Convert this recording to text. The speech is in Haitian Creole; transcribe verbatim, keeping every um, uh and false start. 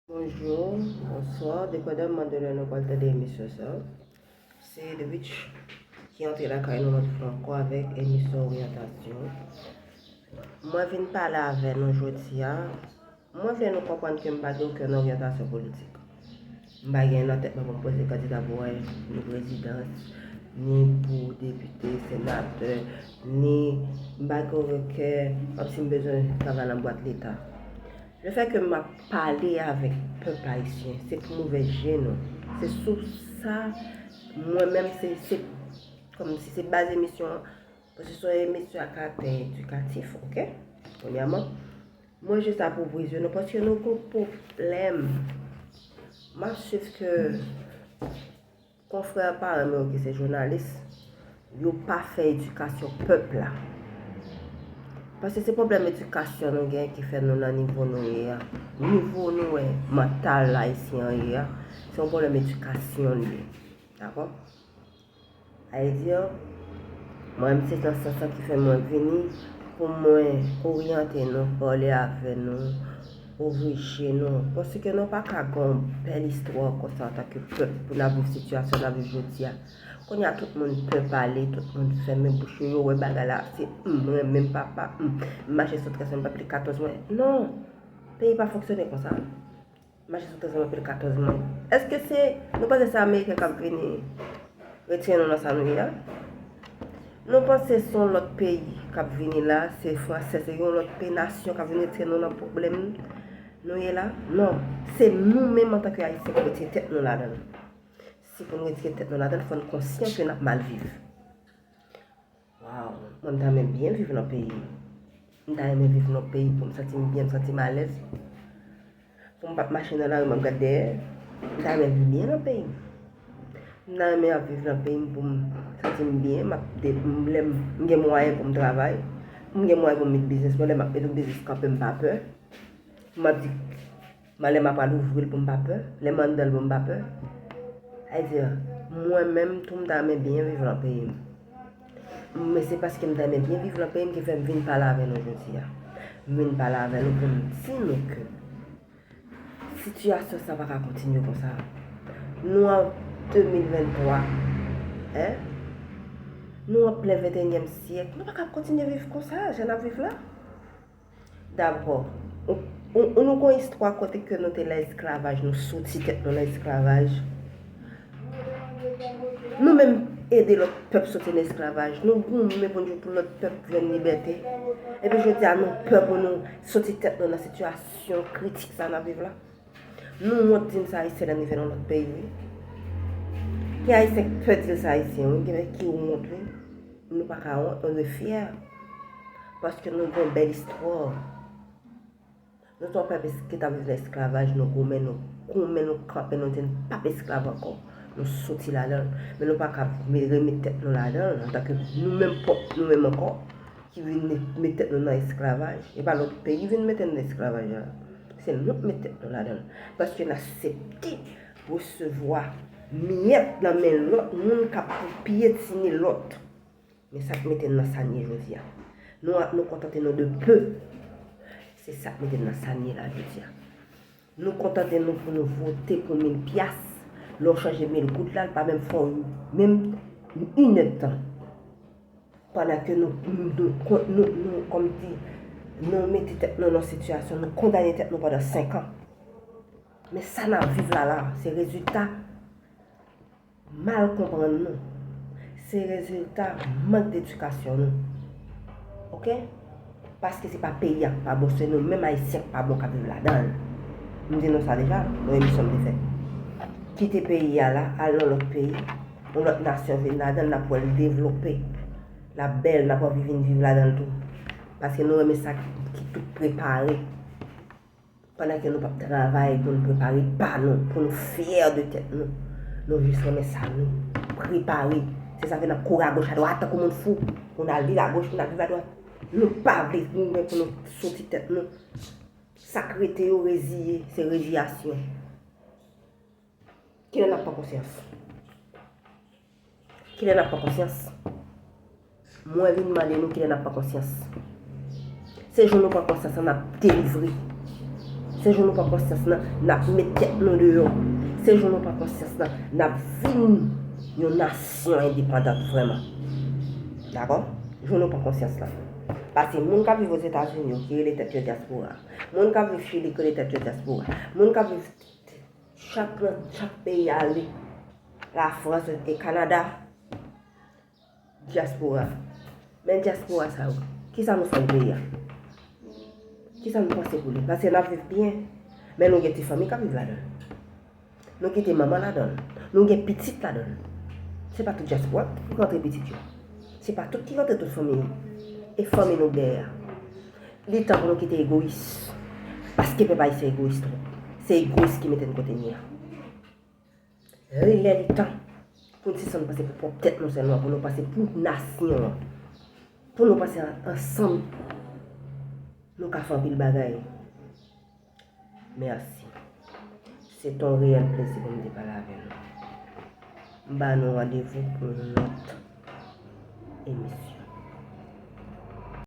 Bonjou, bonswa, depandaman de lè nou pral tande emisyon sa. Se The Witch ki antre lakay nou lòt fwa ankò avèk emisyon oryantasyon. Mwen vin pale avè nou jodi a. Mwen vle nou konprann ke m pa gen okenn oryantasyon politik. M pa gen nan tèt mwen pou m poze kandida pou wè ni prezidans, ni pou depite, senatè, ni m pa gen okenn, kòmsi m bezwen travay nan bwat leta. Le fè ke m ap pale avèk pèp ayisyen, se pou m ouvè je nou. Se sou sa, mwen menm, se, se kòmsi se baz emisyon an, paske se yon emisyon a karaktè edikatif, oke? Premyèman, mwen jis ap ouvri je nou, paske nou gon pwoblèm. M ap swiv ke konfrè paran m yo ki se jounalis, yo pa fè edikasyon pèp la. Paske se pwoblèm edikasyon nou gen ki fè nou nan nivo nou ye a. Nivo nou wè mantal ayisyen an ye a, se yon pwoblèm edikasyon li ye. Dakò? Sa vle di, mwen menm se nan sans sa ki fè mwen vini pou mwen oryante nou, pale avè nou, ouvri je nou. Paske nou pa ka gen yon bèl istwa konsa antanke pèp pou n ap viv sitiyasyon n ap viv jodi a. Kounye a tout moun pè pale, tout moun fèmen bouch yo, yo wè bagay la se m, mwen menm papa, m, m mache sou tèt mwen pa plis katòz mwa. Non, peyi pa fonksyone konsa. Mache sou tèt mwen plis katòz mwa. Èske se, nou panse se Ameriken k ap vini retire nou nan sa nou ye a? Nou panse se yon lòt peyi k ap vini la, se Fransè, se yon lòt peyi, nasyon k ap vin retire nou nan pwoblèm nou ye la? Non, se nou menm antanke Ayisyen pou retire tèt nou ladan l. Si pou n retire tèt nou ladan l, fò n konsyan ke n ap mal viv. Waw, mwen m ta renmen byen viv nan peyi m. M ta renmen viv nan peyi pou m santi m byen, m santi m alèz. Pou m p ap mache nan lari m ap gad dèyè. M ta renmen viv byen nan peyi m. M ta renmen ap viv nan peyi m pou m santi m byen, m ap de, m, lè m, m gen mwayen pou m travay, m gen mwayen pou m met biznis mwen, lè m ap met yon biznis kanpe m pa pè. M ap di, lè m ap pral ouvri l pou m pa pè, lè m anndan l pou m pa pè. Sa vle di, mwen menm tou m ta renmen byen viv nan peyi m. Men se paske m ta renmen byen viv nan peyi m ki fè m vin pale avè nou jodi a. M vin pale avè nou pou m di nou ke sitiyasyon sa pa ka kontinye konsa. Nou an de mil venntwa, en? Nou an plen venteyinyèm syèk. Nou pa ka kontinye viv konsa, jan n ap viv la. Dabò, ou, ou, ou nou gon istwa kote ke nou te nan esklavaj, nou soti tèt nou nan esklavaj. Nou menm ede lòt pèp soti nan esklavaj. Nou goumen pou nou, pou lòt pèp jwenn libète. Epi jodi a nou pè pou nou soti tèt nou nan sitiyasyon kritik sa n ap viv la. Nou wont di n se Ayisyen lè n rive nan lòt peyi, wi. Gen Ayisyen k pè di l se Ayisyen, wi. Gen ki wont, wi. Nou pa ka wont, nou dwe fyè. Paske nou gen yon bèl istwa. Nou se yon pèp es-, ki t ap viv nan esklavaj, nou goumen, nou goumen, nou kanpe, nou di n p ap esklav ankò. Nou soti ladan l. Men nou pa ka me-, remet tèt nou ladan l, antanke nou menm pwòp nou menm ankò, ki vin met, met tèt nou nan esklavaj. E pa lòt peyi vin mete n nan esklavaj la. Se nou k met tèt nou ladan l. Paske n aksepte resevwa miyèt nan men lòt moun k ap pou pyetine lòt. Men sa k mete n nan sa n ye jodi a. Nou, nou kontante nou de peu. Se sa k mete n nan sa n ye la jodi a. Nou kontante nou pou nou vote pou mil pyas. Lè w chanje mil goud la, l pa menm fè w menm inèdtan. Pandan ke nou, nou, nou, nou, nou, kòmsi, nou mete tèt nou nan sitiyasyon, nou kondane tèt nou pandan senk an. Men sa n ap viv la la, se rezilta mal konprann nou. Se rezilta mank dedikasyon nou. Oke? Paske se pa peyi a k pa bon, se nou menm Ayisyen k pa bon k ap viv ladan l. M di nou sa deja, nan emisyon m te fè. Kite peyi a la, al nan lòt peyi, yon lòt nasyon vin ladan l, n ap wè l devlope. L ap bèl, n ap anvi vin viv ladan l tou. Paske nou renmen sa ki, ki tout prepare. Pandan ke nou p ap travay pou nou prepare pa nou, pou nou fyè de tèt nou, nou jis renmen sa nou prepare. Se sa fè n ap kouri agoch adwat tankou moun fou. Pou n al viv agoch, pou n al viv adwat. Nou pa vle goumen pou nou soti tèt nou. Sa k rete yo reziye, se reziyasyon. Kilè n ap pran konsyans? Kilè n ap pran konsyans? Mwen vin mande nou kilè n ap pran konsyans. Se jou nou pran konsyans la n ap delivre. Se jou nou pran konsyans lan, n ap met tèt nou deyò. Se jou nou pran konsyans lan, n ap vin yon nasyon endepandant vrèman. Dakò? Jou nou pran konsyans lan. Paske moun k ap viv Ozetazini yo ki rele tèt yo dyaspora. Moun k ap viv Chili ki rele tèt yo dyaspora. Moun k ap viv chak nan chak peyi ale. Lafrans e Kanada. Dyaspora. Men dyaspora sa yo, kisa nou fè l peyi a? Kisa nou panse pou li? Paske n ap viv byen, men nou gen ti fanmi k ap viv ladan l. Nou kite manman ladan l. Nou gen pitit ladan l. Se pa tout dyaspora ki rantre pitit yo. Se pa tout ki rantre tout fanmi yo. E fanmi nou k dèyè a. Li tan pou nou kite egoyis. Paske pèp ayisyen egoyis twòp. Se egoyis ki mete n kote n ye a. Li lè li tan pou n sispann panse pou pwòp tèt nou sèlman, pou nou panse pou nasyon an. Pou nou panse an- ansanm, nou ka fè anpil bagay. Mèsi. Se t on reyèl plezi pou m te pale avè nou. M ba nou randevou pou yon lòt emisyon.